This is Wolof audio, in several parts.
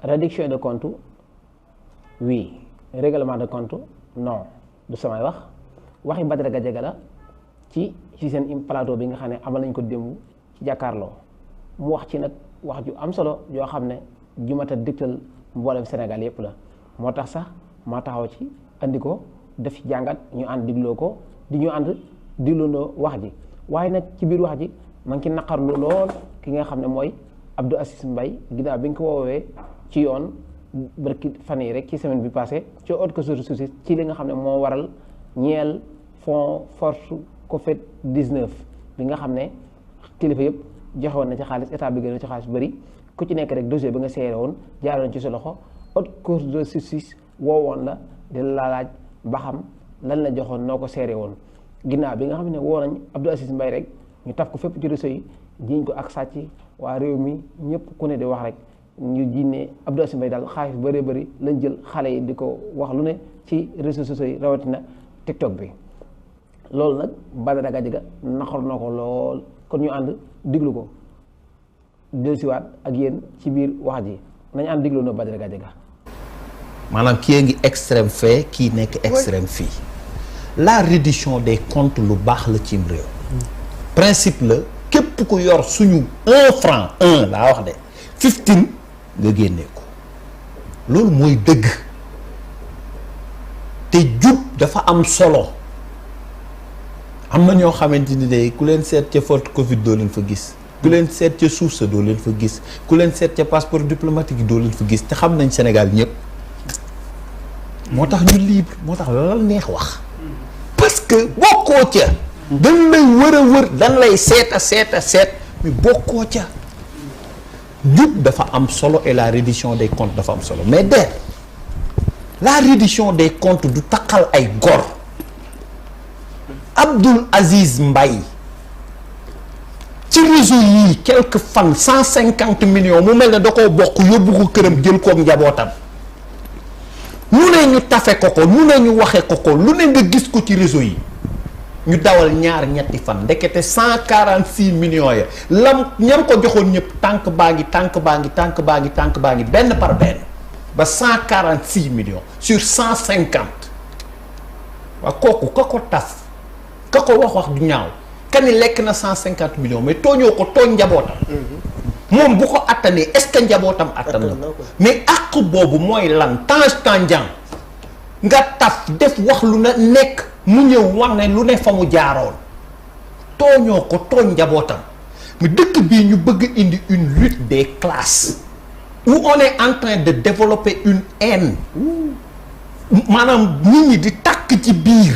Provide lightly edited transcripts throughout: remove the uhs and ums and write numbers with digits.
réduction de compte oui règlement de compte non du samay waxi Badara Gadiaga la ci seen plateau bi nga xam ne amal nañ ko démb ci jàkkaarloo mu wax ci nag wax ju am solo yoo xam ne ju mat a digtal mboolem Sénégal yépp la moo tax sax maa taxaw ci andi ko def ci jàngat ñu ànd digloo ko ñu ànd digloondoo wax ji waaye nag ci biir wax ji ma ngi ci naqarlu lool ki nga xam ne mooy Abdou Aziz Mbaye ginnaaw bi nga ko woowee ci yoon barki fan yi rek ci semaine bi passé ci haute cour de justice ci li nga xam ne moo waral ñeel fonds force Covid 19 bi nga xam ne kilifa yëpp joxe woon na ci xaalis état bi gën a ci xaalis bëri ku ci nekk rek dossier bi nga seere woon jaaroon ci sa loxo haute cour de justice woowoon la di la laaj ba xam lan la joxoon noo ko seere woon ginnaaw bi nga xam ne woo nañ Abdou Aziz Mbaye rek ñu taf ko fépp ci réseau yi jiñ ko ak sàcc waa réew mi ñëpp ku ne di wax rek ñu jiine Abdou Aziz Mbaye daal xaalis bëree bëri lañ jël xale yi di ko wax lu ne ci réseaux sociaux yi rawatina TikTok bi loolu nag Badara Gadiaga naqar na ko lool kon ñu ànd diglu ko dellusiwaat ak yéen ci biir wax ji nañ ànd diglu na Badara Gadiaga. maanaam kii ngi extrême fee kii nekk extrême fii la reddition des comptes lu baax la cim réew principe la képp ku yor suñu 1 franc laa wax de 15 nga génnee ko loolu mooy dëgg te jub dafa am solo am na ñoo xamante ni de ku leen seet ca forte Covid doo leen fa gis ku leen seet ca suuf sa doo leen fa gis ku leen seet ca passeport diplomatique yi doo leen fa gis te xam nañ Sénégal ñëpp moo tax ñu libre moo tax la neex wax parce que bokkoo ca dañ lay wër dañ lay seet mais bokkoo ca jub dafa am solo et la reddition des comptes dafa am solo mais la reddition des comptes du taqal ay gor Abdoul Aziz Mbaye ci réseau yii quelques fan 150 millions mu mel ne da koo bokk yóbbu ko këram jël koog njabootam lu ne ñu tafe ko lu ne ñu waxe ko lu ne nga gis ko ci réseau yi ñu dawal ñetti fan ndekete 146 millions ya lam ñam ko joxoon ñëpp tànk baa ngi benn par benn ba 146 millions sur 150 waa kooku ka ko taf ka ko wax du ñaaw ka ni lekk na 150 millions mais tooñoo ko tooñ njabootam moom bu ko attanee est-ce que njabootam attan na ko mais àq boobu mooy lan Tandian nga taf def wax lu na nekk mu ñëw wax ne lu ne fa mu jaaroon tooñoo ko tooñ njabootam mais dëkk bii ñu bëgg indi une lutte des classes où on est en train de développer une haine maanaam nit ñi di takk ci biir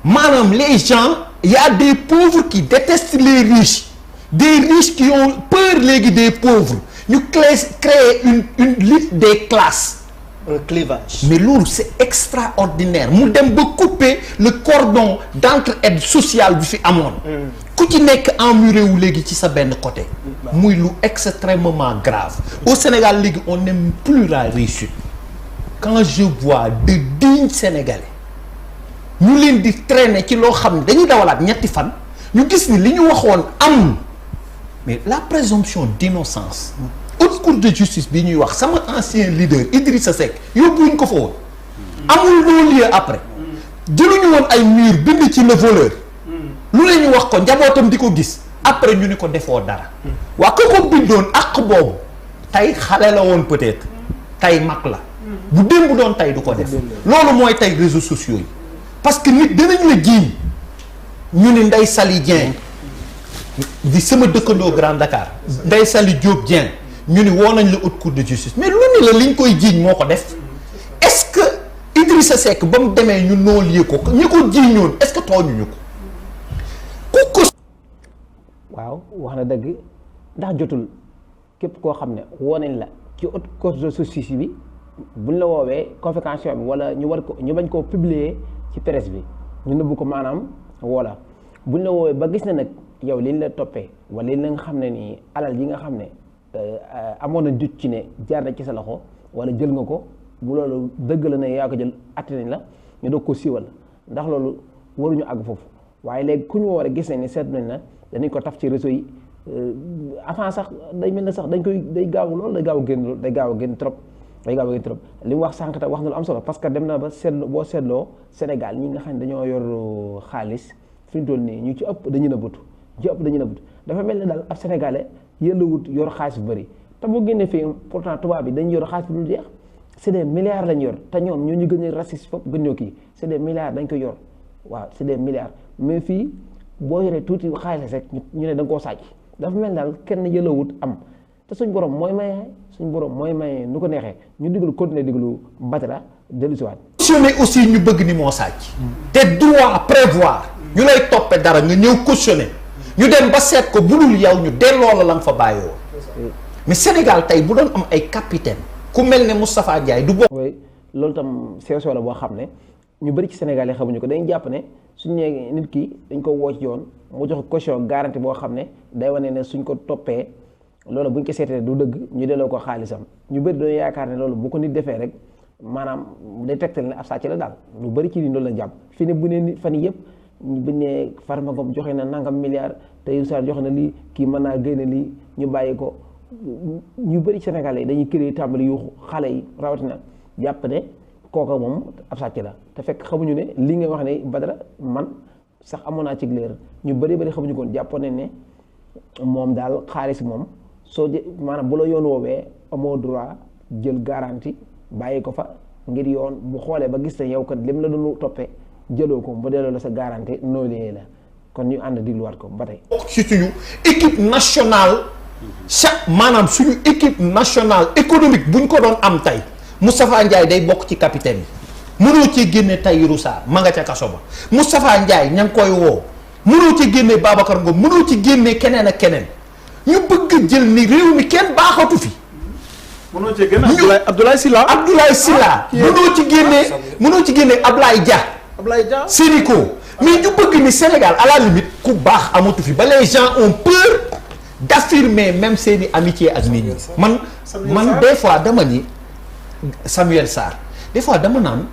maanaam les gens il y a des pauvres qui détestent les riches des riches qui ont peur léegi des pauvres ñu créer une lutte des classes un clivage mais loolu c'est extraordinaire mu dem ba couper le cordon d'entraide sociale bi fi amoon ku ci nekk emmuré wu léegi ci sa benn côté muy lu extrêmement grave au Sénégal léegi on n'aime plus la réussite quand je vois de dignes Sénégalais ñu leen di traîner ci loo xam ne dañuy dawalaat ñetti fan ñu gis ni li ñu waxoon amul mais la présomption d'innocence haute cour de justice bi ñuy wax sama ancien leader Idrissa Seck yóbbuwuñ ko fa woon amul non-lieu après jëluñu woon ay mur bind ci le voleur lu ne ñu wax ko njabootam di ko gis après ñu ni ko defoo dara waa ko bindoon ak boobu tey xale la woon peut-être tey mag la bu démb doon tey du ko def loolu mooy tey réseaux sociaux yi parce que nit dinañ la jiiñ ñu ni Ndeye Saly Dieng di sama dëkkandoo Grand Dakar Ndeye Saly Diop Dieng ñu ni woo nañ la haute cour de justice mais lu ni la liñ koy jiiñ moo ko def est-ce que Idrissa Seck ba mu demee ñu non-lieu ko ñi ko jiiñoon est-ce que tooñuñu ko waaw wax na dëgg ndax jotul képp koo xam ne woo nañ la ci haute cour de justice bi buñ la woowee convocation bi wala ñu bañ koo publier ci presse bi ñu nëbbu ko maanaam wala buñ la woowee ba gis na nag yow liñ la toppee wala li nga xam ne nii alal yi nga xam ne amoon na jut ci ne jaar na ci sa loxo wala jël nga ko bu loolu dëgg la ne yaa ko jël atte nañ la ñu doog ko siiwal ndax loolu waruñu àgg foofu waaye léegi ku ñu war a gis nañ ne seet nañ na danañ ko taf ci réseau yi avant sax day mel ne sax day gaaw lool day gaaw a génn lool day gaaw a génn trop li mu wax sànq tam wax na lu am solo parce que dem na ba seetlu boo seetloo Sénégal ñi nga xam ne dañoo yor xaalis fi ñu toll nii ñu ci ëpp dañu nëbbatu dafa mel ne daal ab sénégalais yëllawut yor xaalis bu bëri te boo génnee fii pourtant tubaab bi dañu yor xaalis bu dul jeex c'est des milliards lañ yor te ñoom ñoo ñu gën a raciste foofu gën ñoo kii c'est des milliards dañ koy yor waaw c'est des milliards mais fii boo yoree tuuti xaalis rek ñu ne da nga koo sàcc dafa mel daal kenn yëllawut am te suñ borom mooy maye nu ko neexee ñu diglu continuer diglu Badara dellu si waat cautionner aussi ñu bëgg ni moo sàcc te droit prévoir ñu lay toppe dara nga ñëw cautionner ñu dem ba seet ko bu dul yow ñu delloo la nga fa bàyyoo mais Sénégal tey bu doon am ay capitaine ku mel ne Moustapha Ndiaye du bokk. oui loolu tam sew la boo xam ne ñu bëri ci Sénégal yi xamuñu ko dañuy jàpp ne suñu nee nit ki dañ ko woo ci yoon mu jox caution garantie boo xam ne day wane ne suñ ko toppee loolu buñ ko seetee du dëgg ñu delloo ko xaalisam ñu bëri dañoo yaakaar ne loolu bu ko nit defee rek maanaam day tegtal ne ab sàcc la daal lu bëri ci lii loolu la jàpp fi ne bu ne nit fan yii yëpp buñ ne Farba Ngom joxe na nangam milliard te Sarr joxe na lii kii mën naa génne lii ñu bàyyi ko ñu bëri Sénégalais yi dañuy créer tàmbali yuuxu xale yi rawatina jàpp ne kooka moom ab sàcc la te fekk xamuñu ne li nga wax ne Badara man sax amoon naa ci leer ñu bëri xamuñu koon jàppoon nañ ne moom daal xaalis moom soo maanaam bu la yoon woowee amoo droit jël garantie bàyyi ko fa ngir yoon bu xoolee ba gis ne yow kat lim la doon toppee jëloo ko ba delloo la sa garantie noolee la kon ñu ànd digluwaat ko ba tey. ci suñu équipe nationale maanaam suñu équipe nationale économique buñ ko doon am tey Moustapha Ndiaye day bokk ci capitaine yi mënoo ci génne Tahirou Sarr ma nga ca kaso ba Moustapha Ndiaye ña ngi koy woo mënoo ci génne Babacar Ngom mënoo ci génne keneen ak keneen ñu bëgg jël ni réew mi kenn baaxatu fi. mënoo ci génne Abdoulaye Sylla mënoo ci génne Ablaye Dia Sénico mais ñu bëgg ni Sénégal à la limite ku baax amatu fi ba les gens ont peur d'affirmer même seeni amitié ak nit ñi man des fois dama ni Samuel Sarr des fois dama naan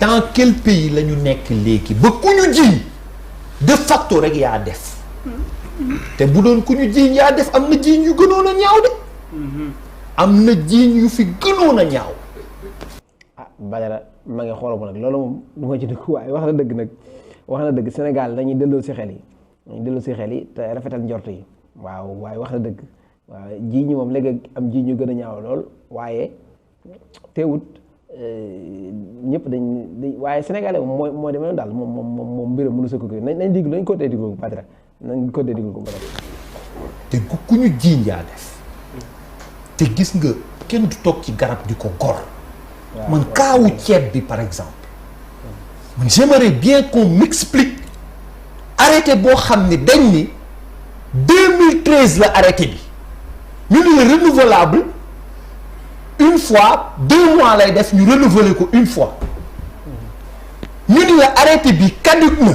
dans quel pays la ñu nekk léegi ba ku ñu jiiñ de facto rek yaa def te bu doon ku ñu jiiñ yaa def am na jiiñ yu gënoon a ñaaw de am na jiiñ yu fi gënoon a ñaaw. ah Badara ma ngi xoolal ma nag loolu moom du ma ci dëgg waaye wax na dëgg Sénégal dañuy delloo si xel yi te rafetal njort yi waaw waaye wax na dëgg waaw jiiñ ñi moom léegi am jiiñ yu gën a ñaaw lool waaye teewut ñëpp dañ waaye Sénégalais moom mooy demee daal moom mbiram mënu sa ko nañ diglu nañ ko tey diglu Badara nañ ko tey diglu ko Badara te ku ñu jiiñ yaa def te gis nga kenn du toog ci garab di ko gor man kaawu ceeb bi par exemple man j'aimerais bien qu'on m'explique arrêté boo xam ni dañ ni 2013 la arrêté bi ñu ni la renouvelable une fois 2 mois lay def ñu renouveler ko une fois ñu ni la arrêté bi caduc na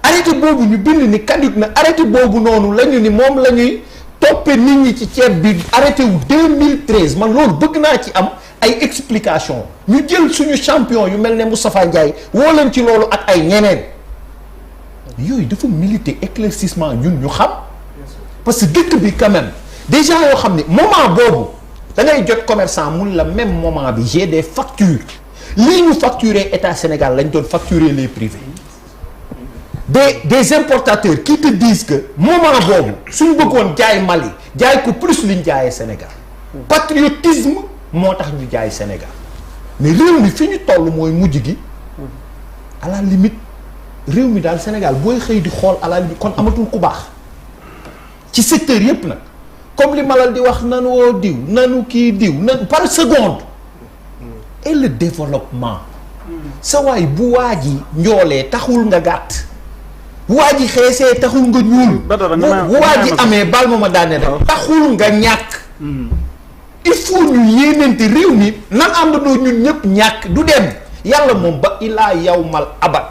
arrêté boobu ñu bind ni caduc na arrêté boobu noonu la ñu ni moom la ñuy toppee nit ñi ci ceeb bi arrêté wu 2013 man loolu bëgg naa ci am ay explication ñu jël suñu champion yu mel ne Moustapha Ndiaye woo leen ci loolu ak ay ñeneen yooyu dafa militer éclaircissement ñun ñu xam parce que dëkk bi quand même déjà yoo xam ne moment boobu da ngay jot commerçant mun la même moment bi j'ai des factures lii ñu facturer état Sénégal lañ doon facturer les privés des importateurs qui te disent que moment boobu suñ bëggoon jaay Mali jaay ko plus liñ jaayee Sénégal patriotisme moo tax ñu jaay Sénégal mais réew mi fi ñu toll mooy mujj gi à la limite réew mi daal Sénégal booy xëy di xool à la limite kon amatul ku baax ci secteur yépp nag comme li malal di wax nanu woo diw nanu kii diw nan par seconde et le développement sa waay bu waa ji njoolee taxul nga gàtt bu waa ji xeesee taxul nga ñuul bu waa ji amee bal ma daane rek taxul nga ñàkk il faut ñu yéenante réew mi nan àndandoo ñun ñëpp ñàkk du dem yàlla moom ba ilaa yawmal abad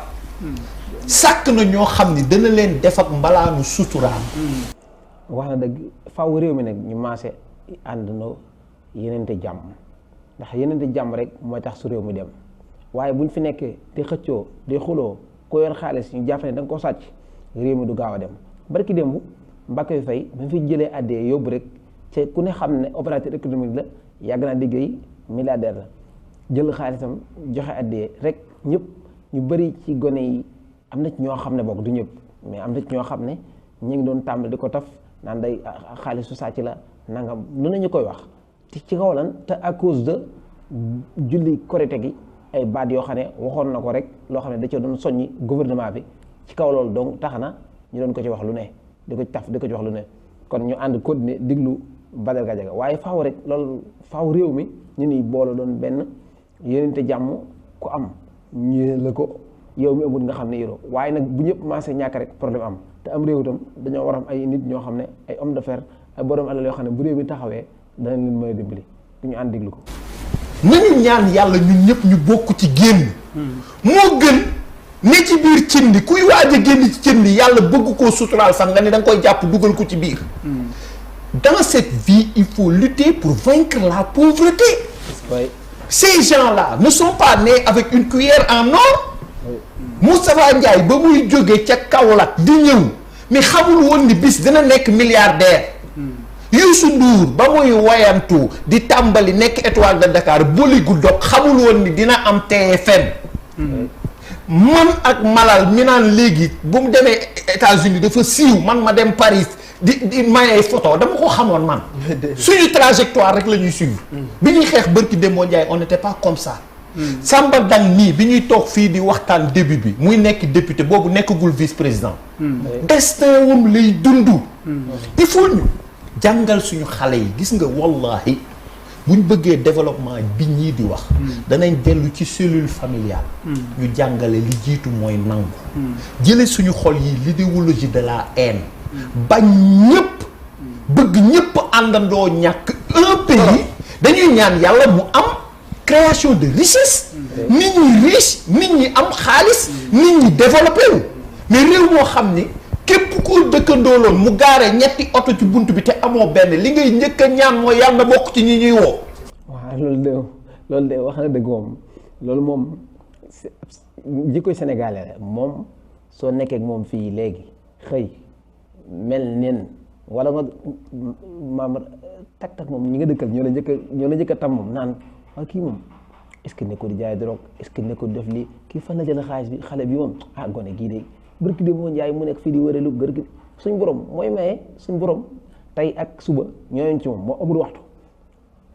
sàkk na ñoo xam ni dana leen def ak mbalaanu suturaam. wax na dëgg faaw réew mi nag ñu maase àndandoo yéenante jàmm ndax yéenante jàmm rek mooy tax su réew mi dem waaye buñ fi nekkee di xëccoo di xuloo ko yor xaalis ñu jàpp ne da nga ko sàcc réew mi du gaaw a dem barki démb Mbacké Faye ba fi jëlee addee yóbbu rek te ku ne xam ne opérateur économique la yàgg naa liggéey milliardaire la jël xaalisam joxe addee rek ñëpp ñu bëri ci gone yi am na ci ñoo xam ne bokk du ñëpp mais am na ci ñoo xam ne ñu ngi doon tàmbali di ko taf naan day xaalisu sàcc la nangam lu nañu koy wax te ci kaw lan te à cause de julli korite gi ay baat yoo xam ne waxoon na ko rek loo xam ne da cee doon soññi gouvernement bi ci kaw loolu donc tax na ñu doon ko ci wax lu ne di ko ci taf di ko ci wax lu ne kon ñu ànd continuer diglu Badara Gadiaga waaye faaw rek loolu faaw réew mi ñu ni boole doon benn yénente jàmm ku am ñu la ko yow mi amul nga xam ne yoroo waaye nag bu ñëpp maasee ñàkk rek problème am te am réew itam dañoo war am ay nit ñoo xam ne ay homme d'affaires ay borom alal yoo xam ne bu réew mi taxawee danañ leen mën a dimbali du ñu ànd diglu ko. nañu ñaan yàlla ñun ñëpp ñu bokk ci génn. moo gën ne ci biir cin li kuy waaj a génn ci cin li yàlla bëgg koo suturaal sax nga ne da nga koy jàpp dugal ko ci biir. Dans cette vie il faut lutter pour vaincre la pauvreté. Oui. Ces gens-là ne sont pas nés avec une cuillère en or. Moustapha Ndiaye ba muy jóge ca Kaolack di ñëw mais xamul woon ni bis dina nekk milliardaire. Youssou Ndour ba muy woyantu di tàmbali nekk étoile de Dakar boligu dog xamul woon ni dina am TFM. Man ak Malal mi naan léegi bu mu demee États-Unis dafa siiw man ma dem Paris di maye photo dama ko xamoon man. suñu trajectoire rek la ñuy suivre. bi ñuy xeex bërki Demba Ndiaye on n'était pas comme ça. Samba Dang nii bi ñuy toog fii di waxtaan début bi muy nekk député boobu nekkagul vice-président. destin wam lay dund. il faut ñu jàngal suñu xale yi gis nga wallahi buñ bëggee développement bi ñii di wax. danañ dellu ci cellule familiale. ñu jàngale li jiitu mooy nangu. jële suñu xol yi l'idéologie de la haine. bañ ñëpp bëgg ñëpp àndandoo ñàkk un pays dañuy ñaan yàlla mu am création de richesse. nit ñi riche nit ñi am xaalis nit ñi développé wu mais réew moo xam ni képp ku dëkkandooloon mu gaare ñetti oto ci bunt bi te amoo benn li ngay njëkk a ñaan mooy yàlla na bokk ci ñi ñuy woo. waaw loolu de wax na dëgg moom loolu moom jikkoy sénégalais la moom soo nekkee ak moom fii léegi xëy mel nen wala nga maam tak moom ñi nga dëkkal ñoo la njëkk a tam moom naan waaw kii moom est-ce que nekkul di jaay drogue est-ce que nekkul def lii kii fan la jël xaalis bi xale bi moom gone gii de bërki de moo njaay mu nekk fii di wërelu gërgi suñ borom mooy maye suñ borom tey ak suba ñooyoon ci moom moo amul waxtu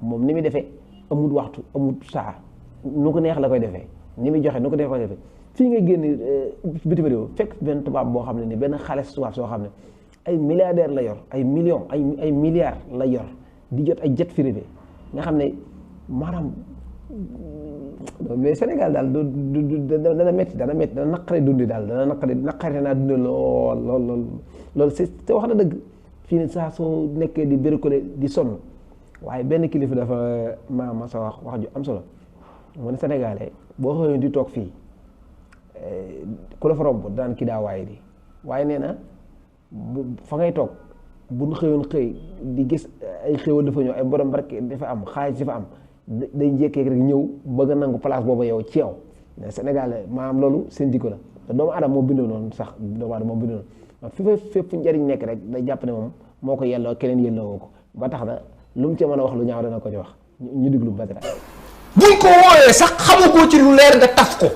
moom ni muy defee amul waxtu amul saa nu ko neex la koy defee ni muy joxe nu ko neex la koy defee fii nga génn bitim réew fekk benn tubaab boo xam ne ni benn xale tubaab soo xam ne ay milliardaire la yor ay millions ay milliards la yor di jot ay jet privé nga xam ne maanaam mais Sénégal daal dana métti dana naqare dundi daal dana naqare naa dundi lool c'est te wax na dëgg fii ne saa soo nekkee di bricoler di sonn waaye benn kilifa dafa ma sa wax ju am solo mu ne Sénégalais boo xëyoon di toog fii ku la fa romb daan kii daa waaye di waaye nee na fa ngay toog bu ñu xëyoon xëy di gis ay xéwal dafa ñëw ay borom barke dafa am xaalis dafa am day njëkkee rek ñëw bëgg a nangu place boobu yow ci yow mais Sénégal maanaam loolu seen jikko la te doomu aadama moo bindoo noonu sax doomu aadama moo bindoo noonu fépp njariñ nekk rek day jàpp ne moom moo ko yelloo keneen yelloo woo ko ba tax na lu mu ci mën a wax lu ñaaw dana ko ci wax ñu diglu Badara. buñ ko wooyee sax xamagoo ci lu leer nga taf ko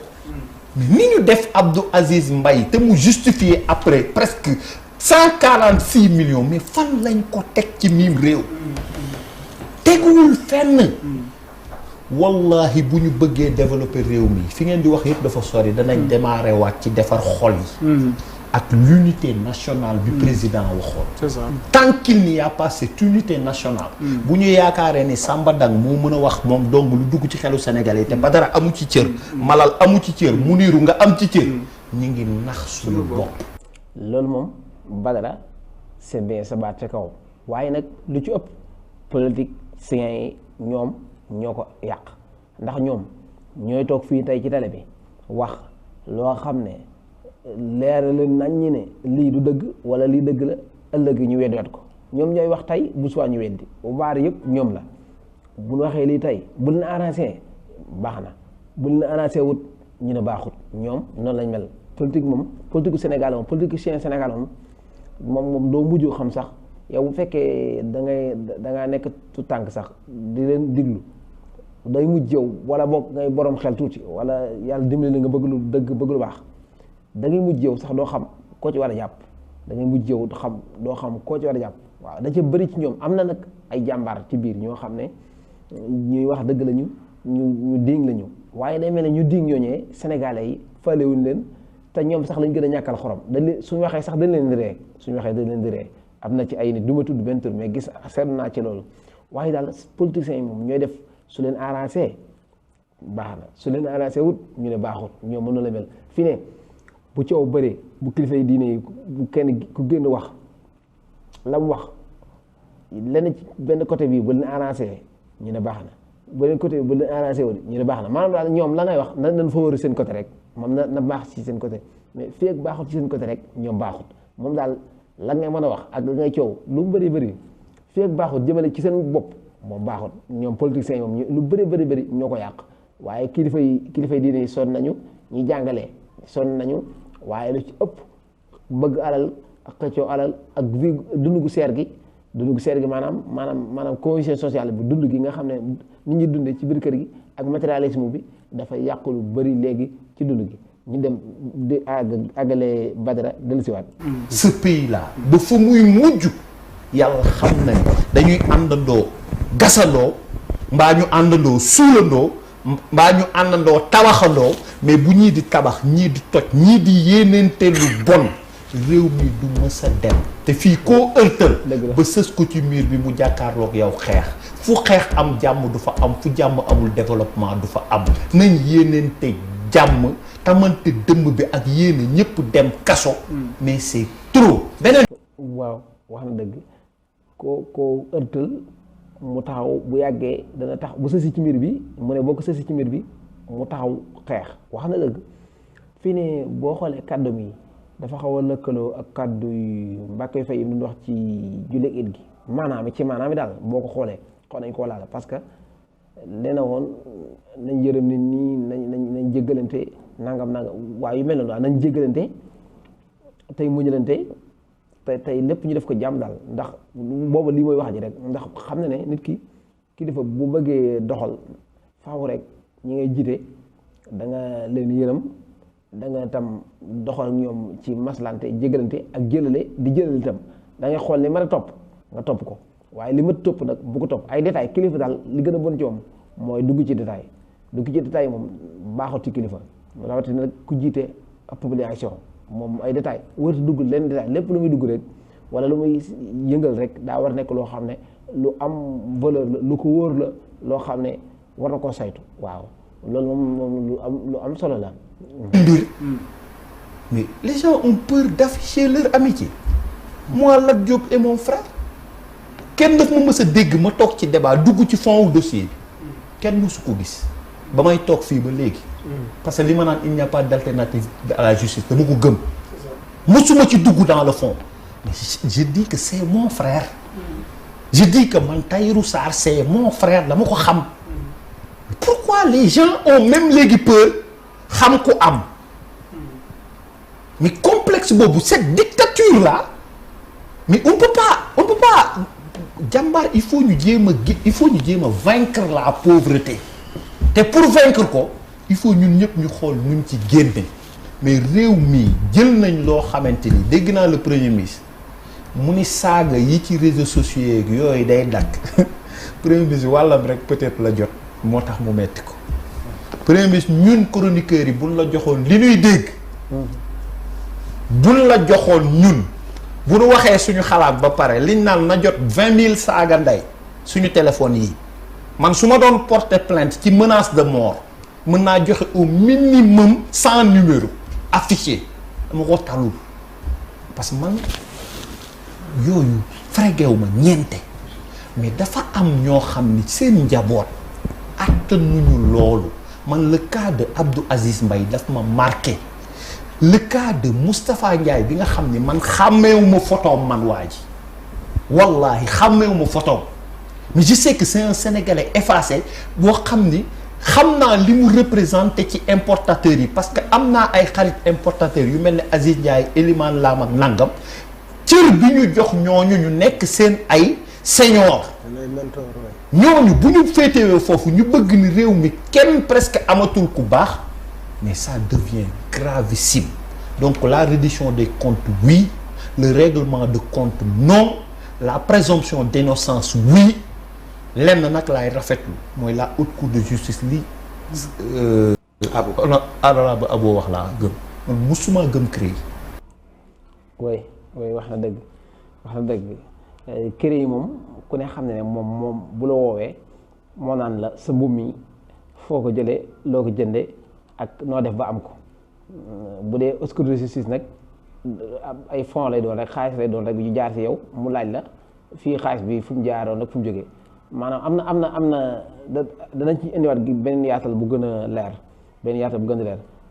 mais ni ñu def Abdou Aziz Mbaye te mu justifié après presque 146 millions mais fan lañ ko teg ci miim réew teguwul fenn. wallahi bu ñu bëggee développer réew mi fi ngeen di wax yëpp dafa sori danañ démarrer waat ci defar xol yi. ak l'unité nationale bi président waxoon. c'est ça. tant qu'il n'y a pas cette unité nationale. bu ñu yaakaaree ni Samba Dang moo mën a wax moom dong lu dugg ci xelu Sénégalais te Badara amu ci cër. Malal amu ci cër Muniru nga am ci cër. ñu ngi nax suñu bopp. loolu moom Badara c'est bien sa baat ca kaw waaye nag lu ci ëpp politiciens yi ñoom ñoo ko yàq ndax ñoom ñooy toog fii tey ci télé bi wax loo xam ne leer leen nañ ñi ne lii du dëgg wala lii dëgg la ëllëg ñu weddiwaat ko ñoom ñooy wax tey bu subaa ñu weddi bu baar yëpp ñoom la bu ñu waxee lii tey bu leen arrangé baax na bu leen arrangé wut ñu ne baaxut ñoom noonu lañ mel politique moom politique gu Sénégal moom politique chien Sénégal moom moom doo mujj xam sax yow bu fekkee da ngaa nekk tu tànk sax di leen diglu day mujj yow wala boog ngay borom xel tuuti wala yàlla dimbali la nga bëgg lu dëgg bëgg lu baax da ngay mujj yow sax doo xam koo ci war a jàpp da ngay mujj yow doo xam koo ci war a jàpp waaw da ca bëri ci ñoom am na nag ay jàmbaar ci biir ñoo xam ne ñuy wax dëgg lañu ñu diing lañu waaye day mel ne ñu diing ñooñee sénégalais yi falewuñ leen te ñoom sax lañ gën a ñàkkal xorom suñu waxee sax dañ leen di ree am na ci ay nit du ma tudd benn tur mais gis seetlu naa ci loolu waaye daal politiciens yi moom ñooy def su leen arrangé baax na su leen arrangé wut ñu ne baaxut ñoom mën na la mel fii ne bu coow bëree bu kilifa yi diine yi bu kenn ku génn wax la mu wax lenn ci benn côté bi bu leen arrangé ñu ne baax na beneen côté bi bu leen arrangé wut ñu ne baax na maanaam daal ñoom la ngay wax nañ fa wëru seen côté rek moom na baax ci seen côté mais fii ak baaxut ci seen côté rek ñoom baaxut moom daal la ngay mën a wax ak la ngay coow lu mu bëri fii ak baaxut jëmale ci seen bopp moom baaxut ñoom politiciens yi moom lu bëri ñoo ko yàq waaye kilifa yi diine yi sonn nañu ñi jàngalee sonn nañu waaye lu ci ëpp bëgg alal ak xëccoo alal ak dund gu seer gi maanaam cohésion sociale bi dund gi nga xam ne nit ñi dundee ci biir kër gi ak matérialisme bi dafay yàq lu bëri léegi ci dund gi ñu dem di àggale Badara dellusiwaat. ce pays là ba fa muy mujj yàlla xam nañ dañuy àndandoo gasandoo mbaa ñu àndandoo suulandoo mbaa ñu àndandoo tabaxandoo mais bu ñii di tabax ñii di toj ñii di yéeneente lu bon réew mi du mës a dem te fii koo ërtal ba sës ko ci miir bi mu jàkkaarloog yow xeex fu xeex am jàmm du fa am fu jàmm amul développement du fa am nañ yéeneente jàmm tamante dëmm bi ak yéene ñëpp dem kaso mais c'est trop beneen waaw wax na dëgg koo ërtal mu taxaw bu yàggee dana tax bu sësi ci mbir bi mu ne boo ko sësi ci mbir bi mu taxaw xeex wax na dëgg fii ne boo xoolee kàddu mi dafa xaw a lëkkaloo ak kàddu yu Mbacké Faye yi mu wax ci jullit it gi maanaam daal boo ko xoolee xaw nañ koo laal parce que nee na woon nañ yërëm nit ñi nañ jéggalante nangam waaye yu mel noonu nañ jéggalante tey muñalante tey lépp ñu def ko jàmm daal ndax booba lii mooy wax ji rek ndax xam na ne nit ki kilifa bu bëggee doxal faaw rek ñi ngay jiite da nga leen yërëm da nga tam doxal ñoom ci maslante jégalante ak jëlale di jëlale itam da ngay xool li mën a topp nga topp ko waaye li ma topp nag bu ko topp ay détails kilifa daal li gën a bon ci moom mooy dugg ci détail moom baaxut ci kilifa rawatina nag ku jiite ab population moom ay détails wërta dugg leen détail lépp lu muy dugg rek wala lu muy yëngal rek daa war nekk loo xam ne lu am valeur la lu ko wóor la loo xam ne war na koo saytu waaw loolu moom lu am solo la mbir mais les gens ont peur d'afficher leur amitié moi Lat Diop et mon frère kenn daf ma mës a dégg ma toog ci débat dugg ci fond wu dossier bi kenn mësu ko gis ba may toog fii ba léegi parce que li ma naan il n'y a pas d'alternative à la justice dama ko gëm mësuma ci dugg dans le fond mais je dis que c'est mon frère je dis que man Tahirou Sarr c'est mon frère dama ko xam pourquoi les gens ont même léegi peur xam ko am mais complexe boobu cette dictature là mais on peut pas jàmbaar il faut ñu jéem a vaincre la pauvreté te pour vaincre ko il faut ñun ñëpp ñu xool nuñ ci génne mais réew mi jël nañ loo xamante ni dégg naa le premier ministre mu ni saaga yi ci réseaux sociaux yeeg yooyu day dakk premier ministre wàllam rek peut-être la jot moo tax mu metti ko premier ministre ñun chroniqueurs yi buñ la joxoon li ñuy dégg buñ la joxoon ñun bu nu waxee suñu xalaat ba pare liñ naan na jot 20 000 saaga ndey suñu téléphone yi man su ma doon porter plainte ci menace de mort mën naa joxe au minimum 100 numéros affichés dama ko talul parce que man yooyu frégew ma ñeente mais dafa am ñoo xam ni seen njaboot attanuñu loolu man le cas de Abdou Aziz Mbaye daf ma marqué le cas de Moustapha Ndiaye bi nga xam ni man xàmmeewuma photoom man waa ji wallahi xàmmeewuma photoom mais je sais que c'est un Sénégalais effacé boo xam ni xam naa li mu représenté ci importateurs yi parce que am naa ay xarit importateurs yu mel ne Aziz Ndiaye Elimane Lam ak nangam cër bi ñu jox ñooñu ñu nekk seen ay senior ñooñu bu ñu féetewee foofu ñu bëgg ni réew mi kenn presque amatul ku baax mais ça devient gravissime donc la reddition des comptes oui le règlement de compte non la présomption d'innocence oui lenn nag laay rafetlu mooy la haute cour de justice li honorable Abo wax laa gëm man musuma gëm CREI. oui wax na dëgg CREI yi moom ku ne xam ne moom bu la woowee moo naan la sa mbubb mi foo ko jëlee loo ko jënde ak noo def ba am ko bu dee haute cour de justice nag ay fonds lay doon rek xaalis lay doon rek yu jaar ci yow mu laaj la fii xaalis bi fu mu jaaroon nag fu mu jógee maanaam am na danañ ci indiwaat gi benn yaatal bu gën a leer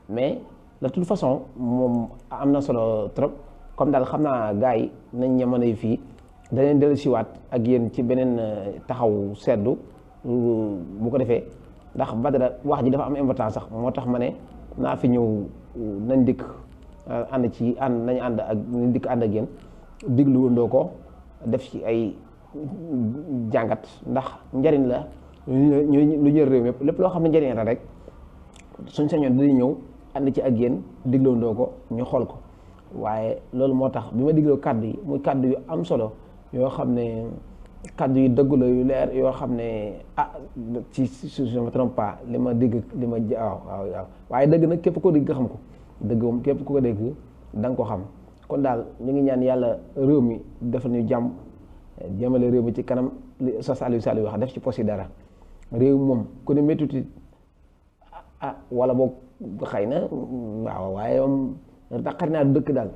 mais de toute façon moom am na solo trop comme daal xam naa gars yi nañ ñamane fii daneen dellu siwaat ak yéen ci beneen taxaw seddu bu ko defee ndax Badara wax ji dafa am importance sax moo tax ma ne naa fi ñëw nañ dikk nañ ànd ak yéen digluwandoo ko def ci ay jàngat ndax njariñ la lu ñër réew mépp lépp loo xam ne njariñ la rek suñ sañoon dañuy ñëw ànd ci ak yéen digloondoo ko ñu xool ko waaye loolu moo tax bi ma digloo kàddu yi muy kàddu yu am solo yoo xam ne kàddu yu dëgg la yu leer yoo xam ne ci si je me trompe pas li ma dégg waaw waaye dëgg nag képp ko dégg nga xam ko dëgg moom képp ku ko dégg da nga ko xam kon daal ñu ngi ñaan yàlla réew mi defal ñu jàmm jëmale réew mi ci kanam li sos Aliou Sall wax def ci posi dara réew moom ku ne méttuti wala boog xëy na waaw waaye moom naqari naa dëkk daal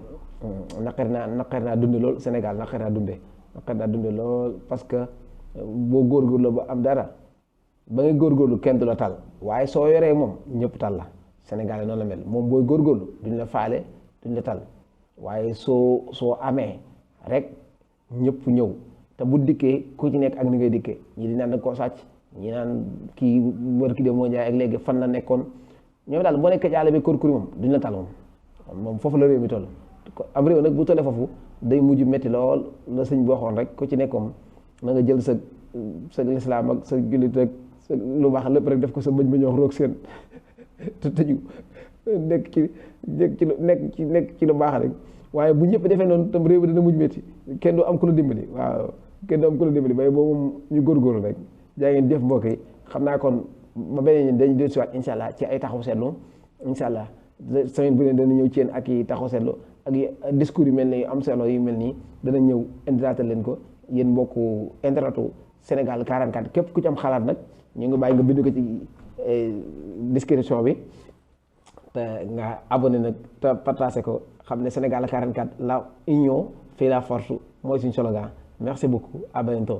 naqari naa dunde lool Sénégal naqari naa dunde lool parce que boo góorgóorlu ba am dara ba nga góorgóorlu kenn du la tal waaye soo yoree moom ñëpp tal la Sénégal noonu la mel moom booy góorgóorlu duñ la faale duñ la tal waaye soo amee rek ñëpp ñëw te bu dikkee ku ci nekk ak ni ngay dikkee ñi di naan da koo sàcc ñi naan kii wër ki de moo jaay ak léegi fan la nekkoon ñoom daal boo nekkee ci àll bi kóor-kóor moom duñ la tal moom foofu la réew mi toll am réew nag bu tollee foofu day mujj métti lool la sëñ bi waxoon rek ku ci nekkoon na nga jël sa lislaam ak sa jullit rek sa lu baax lépp rek def ko sa bëñ ba ñoo roog seen te tëju nekk ci lu baax rek waaye bu ñëpp defee noonu tam réew mi dina mujj métti kenn du am ku la dimbali waaw kenn du am ku la dimbali bay boobu moom ñu góorgóorlu rek jaa ngeen jëf mbokk yi xam naa kon ba beneen dañu dellu siwaat incha allah ci ay taxaw seetlu incha allah semaine bu ne dana ñëw ci yéen ak yi taxaw seetlu ak discours yu mel ni am solo yu mel nii dana ñëw indilaatal leen ko yéen mbokku internetu Sénégal 44 képp ku ci am xalaat nag ñu ngi bàyyi nga bind ko ci description bi te nga abonné nag te partagé ko xam ne Sénégal 44 la union fait la force mooy suñu slogan merci beaucoup à bientôt